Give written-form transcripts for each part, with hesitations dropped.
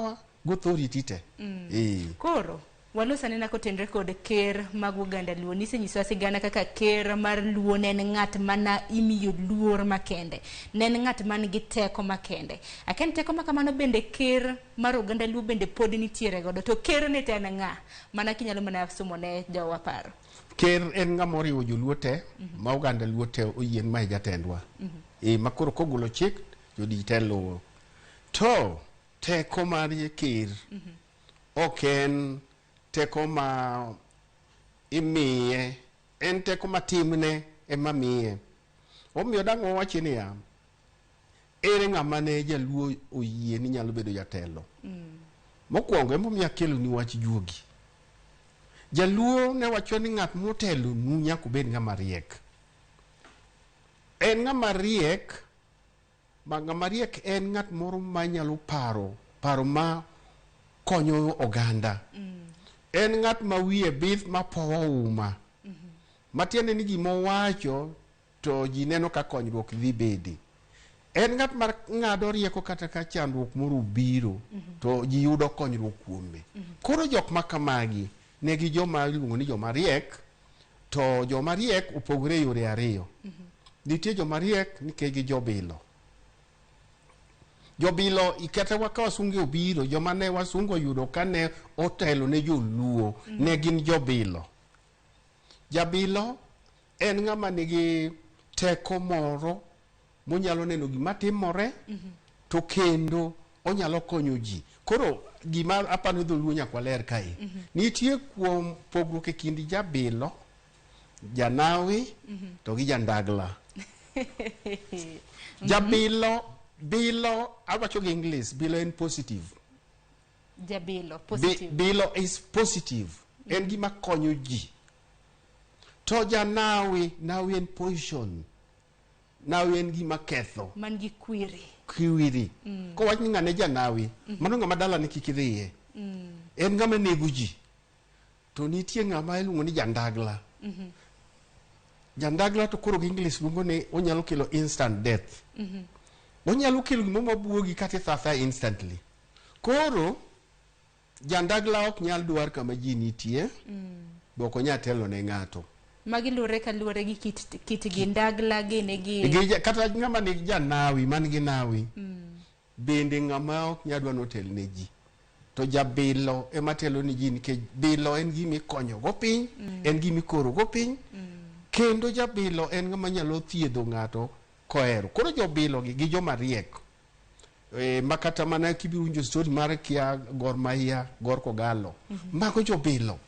power gi authority te. Koro walos anena kotenre kod ker mag oganda Luo. Nisenyisowa sigana kaka ker mar Luo ne en ng'at mana imiyo luor makende. Ne en ng'at man gi teko makende. Akia ni teko ma kamano bende ker mar oganda Luo bende pod nitiere godo. To ker ni to en ng'a? Mana kinyalo mana somo ne jowa paro. Ker en ng'ama oriwo joluo te, ma oganda Luo te oyie ni ma e jatendwa. Ma koro kogolo chik, jodich te luwo. To teko mar ker ok en teko ma imiye, en teko ma timne ema miye. Omiyo dang' wawachi niya, ere ng'ama ne jaluo oyie ni nyalo bedo jatelo? Mokwongo emomiyo akeloni wach juogi. Jaluo ne wacho ni ng'at motelonu nyaka obed ng'ama riek. En ng'ama riek, ma ng'ama riek en ng'at moro manyalo paro, paro ma konyo oganda. En ng'at ma wiye bith ma powo uma. Matiende ni gima owacho to ji neno ka konyruok dhi bede. En ng'at ma ng'ado rieko kata ka chandruok moro obiro to ji yudo konyruok kuome. Koro jok ma kamagi ne gi joma iluongo ni joma riek, to joma riek opogore e yore ariyo. Nitie joma riek nikech gi jobilo. Jobilo kata ka wasunge obiro, joma ne wasungu oyudo kane otelo ne joluo ne gin jobilo. Jabilo en ng'ama nigi teko moro monyalo neno gima timore to kendo onyalo konyo ji. Koro gima aparo ni dholuo nyaka waler kae. Nitie kuom pogruok e kind jabilo, janawi to gi jandagla. Jabilo, bilo, awacho gi English, bilo en positive. Jabilo, positive. Bilo is positive. En gima konyo ji. To janawi, nawi en poison. Nawi en gima ketho. Man gi kwiri. Kwiri. Kowach ni ng'ane janawi, mano ng'ama dalane kik idhiye. En ng'ama nego ji. To nitie ng'ama iluongo ni jandagla. Jandagla to koro gi English luongo ni onyalo kelo instant death. Onyalo kelo gimoro mabuogi kata itho athoya instantly. Koro jandagla ok nyal dwar kama ji nitie, be ok onyal telo ne ng'ato. Magi luwore kaluwore gi kit kitgi ndagla gini gi Kata ng'ama nigi janawi man gi nawi, bende ng'ama ok nyal dwa notel ne ji. To jabilo ema telo ni ji nikech bilo en gima ikonyo go piny, en gima ikoro go piny, kendo jabilo en ng'ama nyalo thiedho ng'ato kohero. Koro jobilo gi joma riek. Ma kata mana kibiro winjo story mar kia Gor Mahia, Gor Kogalo. Mago jobilo.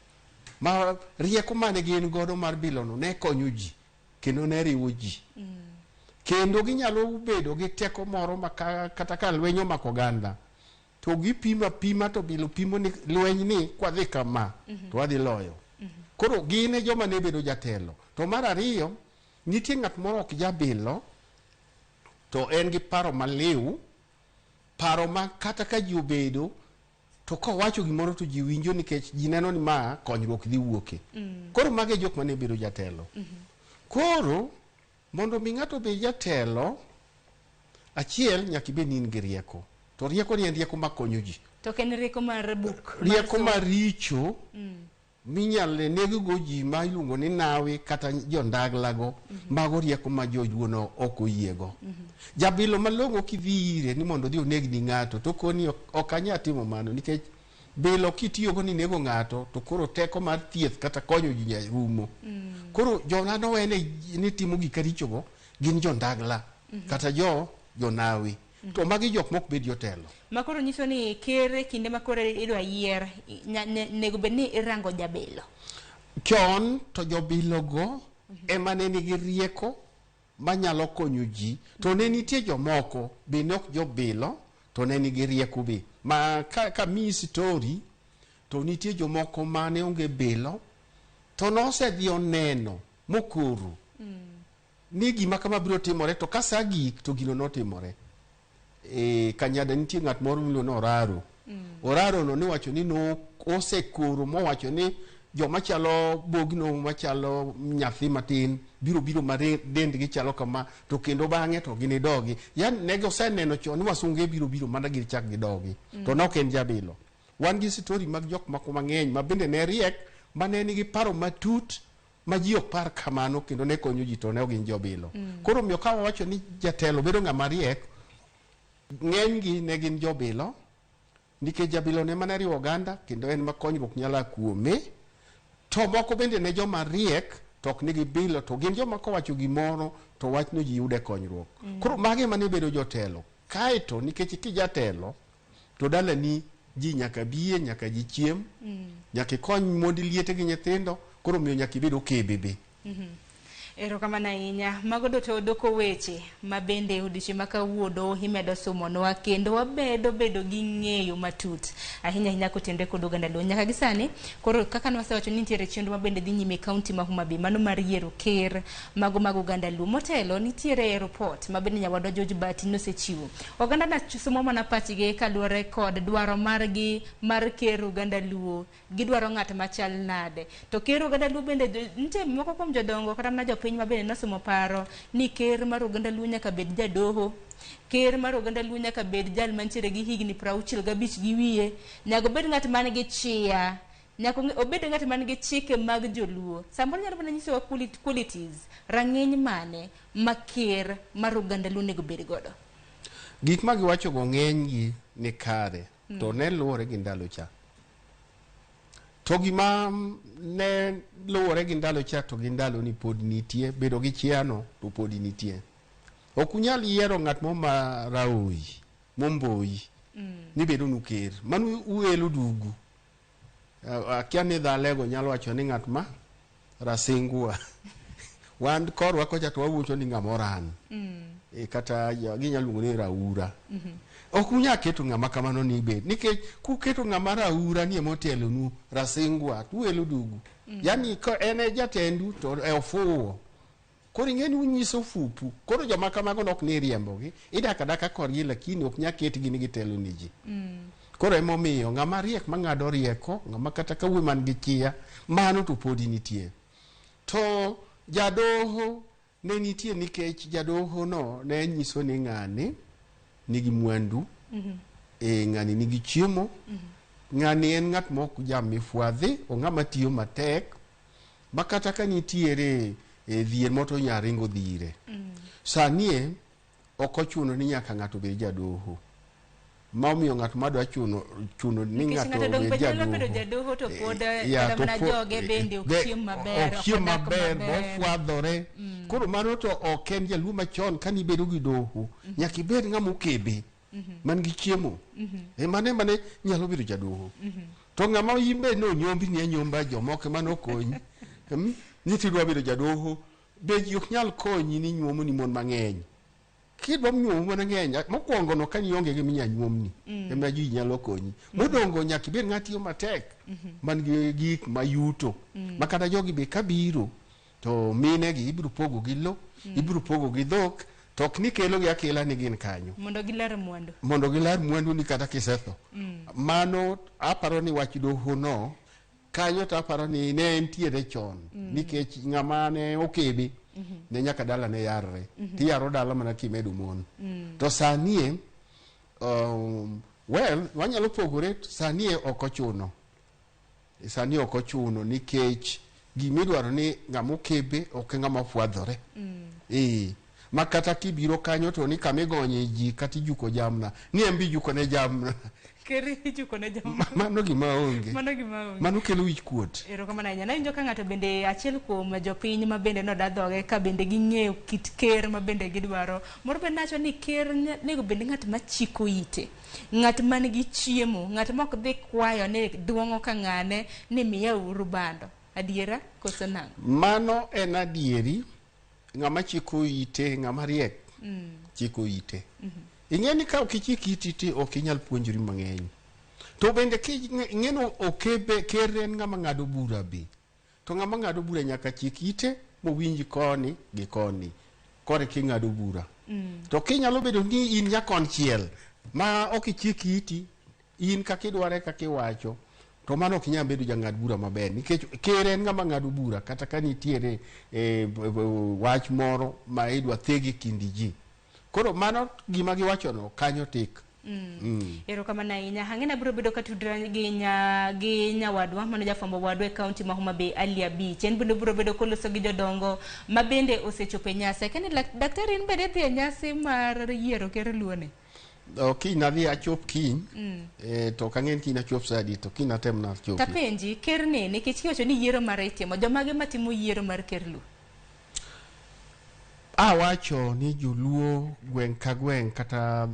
Ma rieko mane gin godo mar bilo no ne konyo ji kendo ne riwo ji. Kendo ginyalo bedo gi teko moro ma kata ka lweny omako oganda to gipimo apima to bilo pimo ni lweny ni kwadhi kama to wadhi loyo. Koro gin e joma ne bedo jatelo. To mar ariyo, nitie ng'at moro ok jabilo to en gi paro maliw, paro ma kata ka ji obedo to kowacho gimoro to ji winjo nikech ji neno ni ma konyruok dhi wuoke. Koro mago e jok mane bedo jatelo. Koro mondo mi ng'ato obed jatelo, achiel nyaka ibed ni in gi rieko. To rieko ni en rieko makonyo ji. To ok en rieko mar buk. Rieko maricho minyalo neg go ji ma iluongo ni nawi kata jondagla go, mago rieko ma joluo no ok oyiego. Jabilo malong'o kidhi ire ni mondo odhi onegni ng'ato to koni ok anyal timo mano nikech bilo kitiyogo ni nego ng'ato to koro teko mar thieth kata konyo ji rumo. Koro joma nowene ni timo gik richogo gin jondagla kata jonawi. To magi jok mok bed jotelo. Ma koro nyiso ni ker kinde ma koro idwa yier, nego bed ni irango jabilo. Chon to jobilogo ema ne nigi rieko manyalo konyo ji, to ne nitie jomoko be ne ok jobilo to ne nigi rieko be. Ma ka miyi story to nitie jomoko mane onge bilo to nosedhi oneno mokoro ni gima kama biro timore to ka sa gik to gino notimore. Kanyada nitie ng'at moro miluongo ni Oraro. Oraro no niwacho ni no osekoro mowacho ni joma chalo bogno machalo nyathi matin biro biro ma dendgi chalo kama to kendo bang'e to ginidogi. Yani ne giseneno chon ni wasunge biro biro mana gichak gidogi. To ne ok en jabilo. Wan gi story mag jok moko mang'eny ma bende ne riek ma ne nigi paro matut ma ji ok par kamano kendo ne konyo ji to ne ok gin jobilo. Koro omiyo ka wawacho ni jatelo bedo ng'ama riek, ng'enygi ne gin jobilo nikech jabilo ne mana riwo oganda kendo en ma konyruok nyalo a kuome. To moko bende ne joma riek to ok nigi bilo to gin joma kowacho gimoro to wachno ji yude konyruok. Koro magi ema ne bedo jotelo. Kaeto nikech kijatelo to dalani ji nyaka biye, nyaka ji chiem, nyaka ikony mond liete gi nyithindo, koro omiyo nyaka ibed okebe be. Erokamano ahinya. Mago duto doko weche ma bende odiochieng' ma kawuono imedo somonwa kendo wamedo bedo gi ng'eyo matut ahinya ahinya kotenore kod oganda Luo. Nyaka gi sani, koro kaka nwasewacho ni nitiere chenro ma bende dhi nyime e kaunti ma Homa Bay, mano mar yiero ker mago mag oganda Luo. Motelo nitiere report ma bende nyawadwa George Bati nosechiwo. Oganda na somo mana pachgi kaluwore kod dwaro margi mar ker oganda Luo. Gidwaro ng'at machal nade. To ker oganda Luo bende nitie moko kuom jodongo kata mana jopiny ma bende nosomo paro ni ker mar oganda Luo nyaka bed jadoho. Ker mar oganda Luo nyaka bed jal mantiere gi higni 65 gi wiye. Nyaka obed ng'at man gi chia. Nyaka obed ng'at man gi chike mag joluo. Samoro nyalo mana nyisowa qualities, rang'iny mane ma ker mar oganda Luo onego bed godo. Gik ma giwachogo ng'enygi ni kare to ne luwore gi ndalo cha. To gima ne luwore gi ndalo cha to gi ndalo ni pod nitie, bedo gi chia no to pod nitie. Ok unyal yiero ng'at mo ma raoyi, momboyi, ni bedonu ker. Mano uelo dugu. Akia ni dhalego nyalo wacho ni ng'at ma rasingwa. Wan korwa kocha to wawuocho ni ng'ama oran. Kata ginyalo luongo ni raura. Ok unyal keto ng'ama kamano ni bed. Nikech kuketo ng'ama raura ni emotelonu rasingwa, to uelo dugu. Yani ka en e jatendu to e ofuwo. Koro ing'e ni unyiso fupu. Koro joma kamago nok ni riembogi. Idak adaka kodgi lakini ok nyal ketgi ni gitelo ni ji. Koro emomiyo ng'ama riek mang'ado rieko, ng'ama kata ka wuoyi man gi chia, mano to podi nitie. To jadoho ne nitie nikech jadoho no ne nyiso ni ng'ani nigi mwandu, ng'ani nigi chiemo, ng'ani en ng'at mok jam mifwadhi, ong'ama tiyo matek, ma kata ka nitiere e dhier moro to onya ringo dhi ire. Sani e, ok ochuno ni nyaka ng'ato obed jadoho. Ma omiyo ng'at madwa chuno ni Nikech ng'ato ng'ato dong' obed be nyalo bedo jadoho. jadoho to pod Ya, kata to mana joge bende ok chiem maber, ok chiem odak maber, maber. bofwadhore. Koro mano to ok en jaluo machon kane ibedo gi doho, nyaka ibed ng'ama okebe, man gi chiemo. Mano ema ne nyalo bedo jadoho. To ng'ama imbe no nyombi ni anyomba jomoko ema nokonyi. Ni tidwa bedo jadoho, be ji ok nyal konyi ni nyuomo ni mon mang'eny. Kidwa nyuomo mon mang'eny, mokwongo no ka ionge gi minya nyuomni, ema ji nyalo konyi. Modongo nyaka ibed ng'at tiyo matek, man gi gik mayuto. Ma kata jogi be kabiro, to mine gi ibiro pogo gi lo, ibiro pogo gi dhok, to ok ni kelo gi akela ni gin kanyo. Mondo gilar mwandu. Mondo gilar mwandu ni kata kisetho. Mano aparo ni wach doho no, kanyo to aparo ni ne entiere chon. Nikech ng'ama ne okebe, ne nyaka dala ne yarre. Tiyaro dala mana kimedo mon. To sani e, well, wanyalo pogore, sani e ok ochuno. Sani ok ochuno nikech gimidwaro ni ng'ama okebe ok ng'ama fwadhore. Ma kata kibiro kanyo to ni kama igonye ji kata ijuko jamna, ni en be ijuko ne jamna. Ker ijuko ne jamna. Mano gima onge. Mano gima onge. Mano kelo wich kuot. Erokamano ahinya. Nawinjo ka ng'ato bende achiel kuom jopiny ma bende noda dhoge ka bende ging'eyo kit ker ma bende gidwaro. Moro bende nawacho ni ker onego bed ng'at ma chiko ite. Ng'at man gi chiemo, ng'at ma ok dhi kwayo ni duong'o ka ng'ane ni miya uru bando. Adiera koso nang'o? Mano en adieri. Ng'ama chiko ite, ng'ama riek chiko ite. Ing'e ni ka ok ichik iti ti ok inyal puonjori mang'eny. To bende ing'e ni okebe ker en ng'ama ng'ado bura be. To ng'ama ng'ado bura nyaka chik ite mowinj koni gi koni. Kore king'ado bura. To kinyalo bedo ni in nyakonchiel ma ok ichik iti, in kaka idware kaka iwacho, To mano ok inyal bedo jang'ad bura maber nikech ker en ng'ama ng'ado bura kata ka nitiere e, wach moro ma idwa theg e kind ji. Koro mano gima giwachono kanyo tik. Erokamano ahinya. Ang'e biro bedo katudra gi nya gi nyawadwa mano jafwambo wadwa e kaunti ma Homa Bay Ali Abich. En bende obiro bedo koloso gi jodongo ma bende osechopo e nyasi. Akia ni daktari in bende idhi e nyasi mar yiero ker Luo ni? O, kiny adhi achop kiny to ok ang'e ni kiny achop saa adi to kiny atem nachopi. Tapenji ker ni nikech kiwacho ni yiero mare itimo jomage matimo yiero mar ker Luo? Awacho ni joluo gweng' ka gweng' kata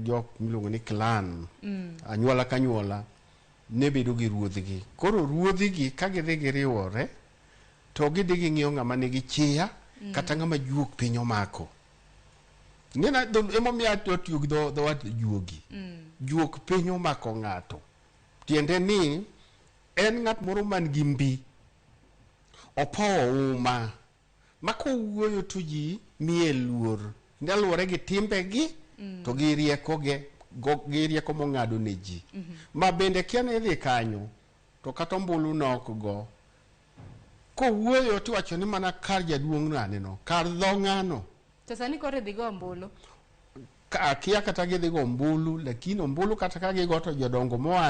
jok miluongo ni clan anyuola ka anyuola ne bedo gi ruodhgi. Koro ruodhigi ka gidhi giriwore to gidhi ging'iyo ng'ama nigi chia kata ng'ama juok piny omako. Ng'ena emomiyo atiyo gi dho wach juogi. Juok piny omako ng'ato. Tiende ni en ng'at moro man gi mbi. Opowo uma. Ma kowuoyo to ji miye luor. Kaluwore gi timbegi to gi riekoge gi rieko mong'ado ne ji. Ma bende kia ni idhi kanyo to kata ombulu nok go. Kowuoyo tiwacho ni mana kar jaduong' ng'ane no, kar dho ng'ano. To sani koro idhi go ombulu. Akia kata gidhi go ombulu, lakini ombulu kata ka gigo to jodongo moa